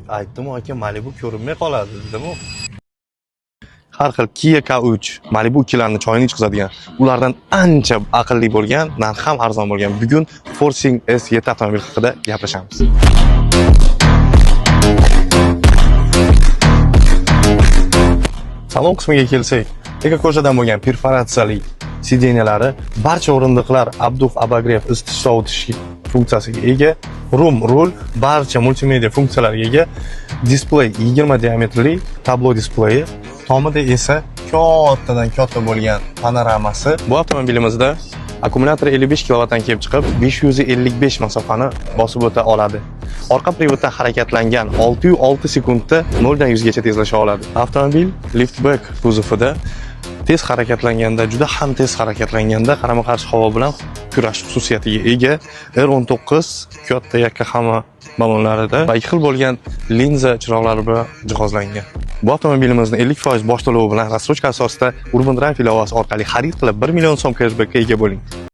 Aytdim, aka, Malibu ko'rinmay qoladi dedim-u. Har xil Kia K3, Malibu 2larni choyini ichqizadigan, ulardan ancha aqlli bo'lgan, narxi ham arzon bo'lgan. Bugun Forcing S7 avtomobili haqida gaplashamiz. Salon qismiga kelsak, eka ko'shadan bo'lgan perforatsiyali сиденья lari, barcha o'rindiqlar обдув, обогрев, isitish, sovutish funksiyasiga ega, room rul, barcha multimedia funksiyalariga ega, displey 20 diametrli tablo displeyi, tomida esa kattadan katta bo'lgan panoramasi. Bu avtomobilimizda akkumulyator 55 kilovatdan kelib chiqib, 555 masofani bosib o'ta oladi. Orqa privoddan harakatlangan 6,6 sekundda 0 dan 100 gacha tezlasha oladi. Avtomobil liftback kuzovida tez harakatlanganda, juda ham tez harakatlanganda qarama-qarshi havo bilan kurash xususiyatiga ega. R19 katta yakka hamma ballonlarida va ikki xil bo'lgan linza chiroqlari bilan jihozlangan. Bu avtomobilimizni 50% bosh to'lovi bilan рассрочка asosida Urban Drive ilovasi orqali xarid qilib 1 million so'm cashbackka ega bo'ling.